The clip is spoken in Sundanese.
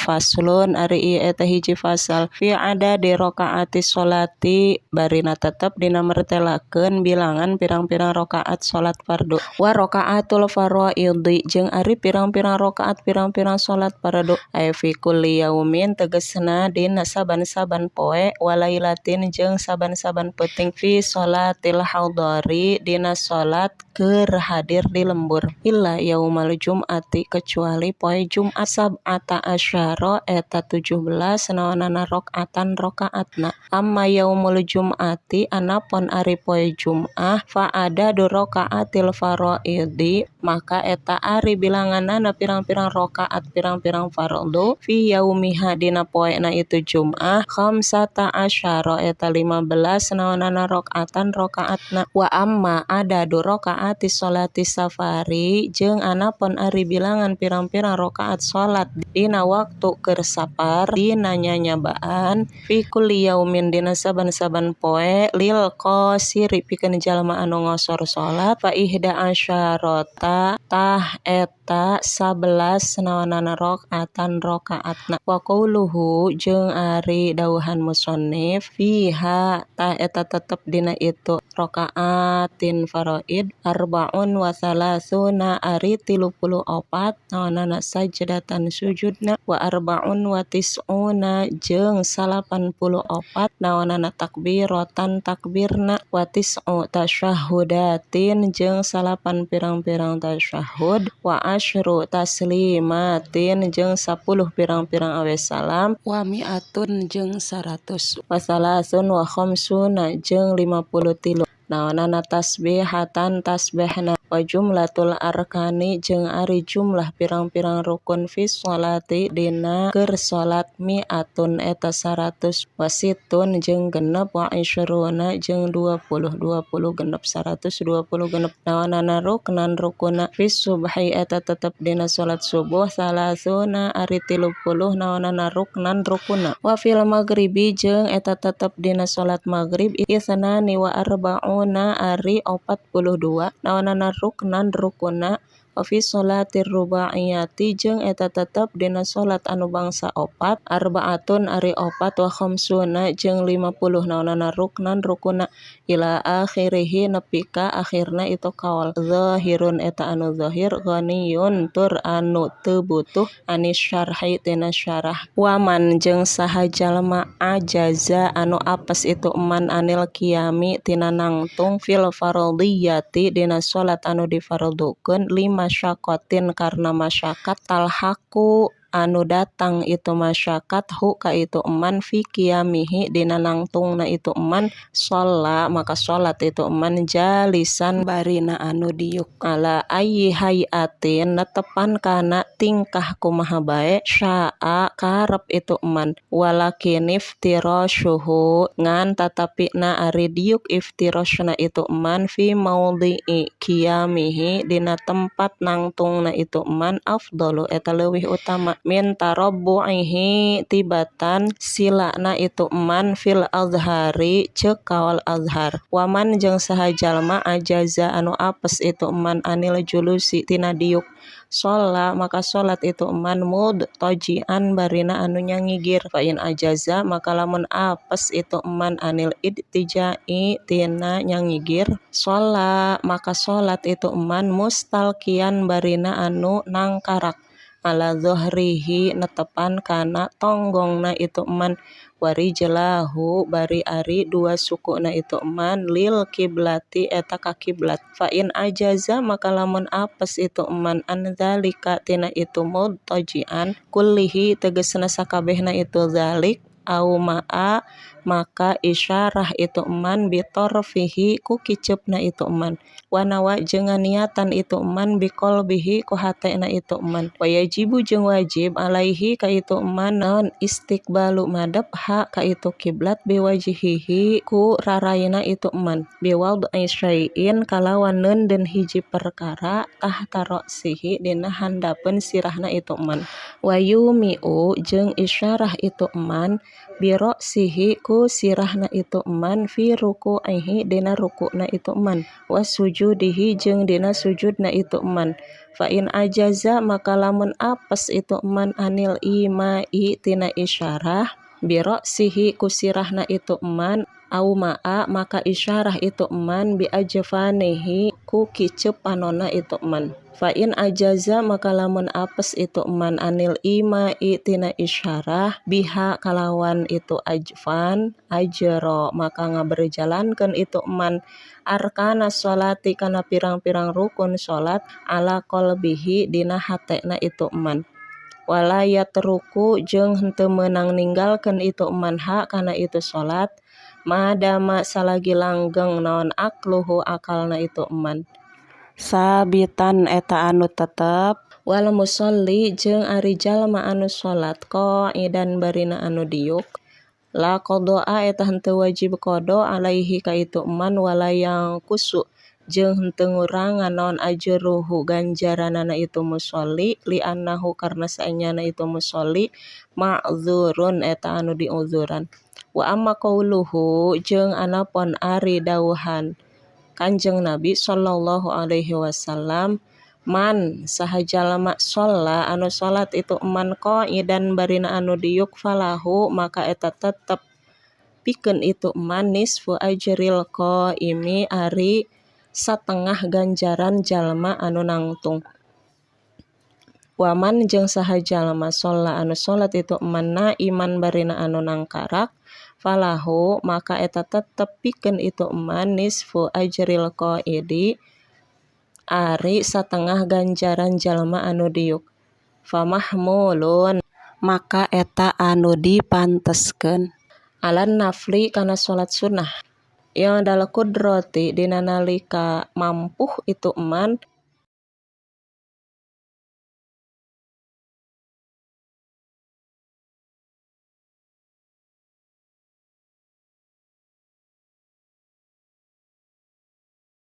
Faslun ari ieu eta hiji fasal fi adadi rakaati sholati barina tetep dina mertelakeun bilangan pirang-pirang rakaat salat fardu wa rakaatul faraidhi jeung ari pirang-pirang rakaat pirang-pirang salat fardu ay fi kulli yaumin tegasna dina saban-saban poe walailatin jeung saban-saban peuting fi sholatil hadari dina salat keur hadir di lembur illa yaumal jum'ati kecuali poe Jumat sab'ata asyara eta 17 naonana rakaatan rakaatna amma yaumul jum'ati anapon ari poe Jum'ah fa adadu rakaatil faraidi maka eta ari bilanganana pirang-pirang rakaat pirang-pirang fardu fi yaumiha dina poena itu Jum'ah khamsata asyara eta 15 naonana rakaatan rakaatna wa amma adadu rakaati sholati safari jeung anapon ari bilangan pirang-pirang rakaat salat dina waktu keur safar dina nyanyabaan fi kulli yaumin dina saban-saban poe lil qasiri pikeun jalma anu ngosor salat fa ihda asyarata tah eta 11 naonana rakaatan rakaatna wa qauluhu jeung ari dawuhan musannif fiha tah eta tetep dina itu rakaatin faraid arbaun wa salasuna ari 34 naonana sajdatan sujudna wa arbaun wa tis'una jeung 84 naonana takbiratan takbirna wa tis'u tasyahudatin jeung 8 pirang-pirang tasyahud wa asyru taslimatin jeung 10 pirang-pirang awe salam wa mi'atun jeung 100 wa salasun wa khamsuna jeung 53 naonana tasbihatan tasbihna wa jumlatul arkani jeung ari jumlah pirang-pirang rukun fi sholati dina keur salat mi'atun eta 100 wa situn jeung genep wa isyruna jeung 20 20 genep 120 genep naonana ruknan rukuna fi subhi eta tetep dina salat subuh salasuna ari 30 naonana ruknan rukuna wa fil maghribi jeung eta tetep dina salat maghrib isnani wa arba'una ari 42 naonana ruknan rukuna wa fi sholatir rubaiyati jeung eta tetep dina salat anu bangsa opat arbaatun ari opat wa khamsuna jeung 50 naonana ruknan rukuna ila akhirihi nepi ka akhirna itu kaol zahirun eta anu zahir ghaniyun tur anu teu butuh anis syarhi tina syarah waman jeung saha jalma ajaza anu apes itu eman anil qiyami tina nangtung fil fardhiyati dina salat anu difardukeun lima masyakotin karena masyakat talhaku anu datang itu masyakat hu ka itu eman fi qiyamihi dina nangtungna itu eman sholla maka salat itu eman jalisan barina anu diuk ala ayyi hayatin netepan kana tingkah kumaha bae syaa karep itu eman walakin iftirashuhu ngan tatapina ari diuk iftirasna itu eman fi maudhi'i qiyamihi dina tempat nangtungna itu eman afdalu eta leuwih utama min tarabbu'ihi tibatan silana itu eman fil azhari ceuk kaol azhar waman jeung saha jalma ajaza anu apes itu eman anil julusi tina diuk sholla maka salat itu eman mudtaji'an barina anu nyangigir fa in ajaza maka lamun apes itu eman anil idtija'i tina nyangigir sholla maka salat itu eman mustalqian barina anu nangkarak ala zohrihi netepan kana tonggongna itu eman warijlahu bari ari dua sukuna itu eman lil kiblati eta ka kiblat fa in ajaza maka lamun apes itu eman an zalika tina itu mudtaji'an kullihi tegasna sakabehna itu zalik au ma'a maka isyarah itu eman bitorfihi ku kiceupna itu eman wanawa jeung niatan itu eman biqolbihi ku hatena itu eman wa yajibu jeung wajib alaihi ka itu eman naon istiqbalu madep ha ka itu kiblat biwajhihi ku raraina itu eman biwad'i syai'in kalawan neundeun hiji perkara tahta ra'sihi dina handapeun sirahna itu eman wa yumi'u jeung isyarah itu eman Bi ra'sihi ku sirahna itu man fi ruku'ihi dina rukuna itu man wa sujudihi jeung dina sujudna itu man. Fa in ajaza maka lamun apes itu man anil ima'i tina isyarah bi ra'sihi ku sirahna itu man au ma'a maka isyarah itu man bi ajfanihi ku kiceup panonna itu man. Fa in ajaza maka lamun apes itu man anil ima'i tina isyarah biha kalawan itu ajfan ajra maka ngaberjalankeun itu man arkana sholati kana pirang-pirang rukun salat ala qalbihi dina hatena itu man. Wala yatruku jeung henteu meunang ninggalkeun itu man ha kana itu salat madama salagi langgeng naon akluhu akalna itu man. Sabitan eta anu tetep wal musolli jeung ari jalma anu salat qaidan barina anu diuk la qada'a eta henteu wajib qada alaihi ka itu man wala yanqusu jeung henteu ngurangan naon ajruhu ganjaranana itu musolli li annahu karna saenyana itu musolli ma'dzurun eta anu diuzuran. Wa amma qauluhu jeung anapon ari dawuhan Kanjeng Nabi sallallahu alaihi wasallam man saha jalma sholla anu salat itu man qaidan barina anu diuk falahu maka eta tetep pikeun itu man nisfu ajril qaimi ari satengah ganjaran jalma anu nangtung. Waman jeung saha jalma sholla anu salat itu man naiman barina anu nangkarak falahu maka eta tetep pikeun itu man nisfu ajril qaidi ari satengah ganjaran jalma anu diuk. Famahmulun maka eta anu dipanteskeun alan nafli kana salat sunnah yang dal kudrati dina nalika mampuh itu man.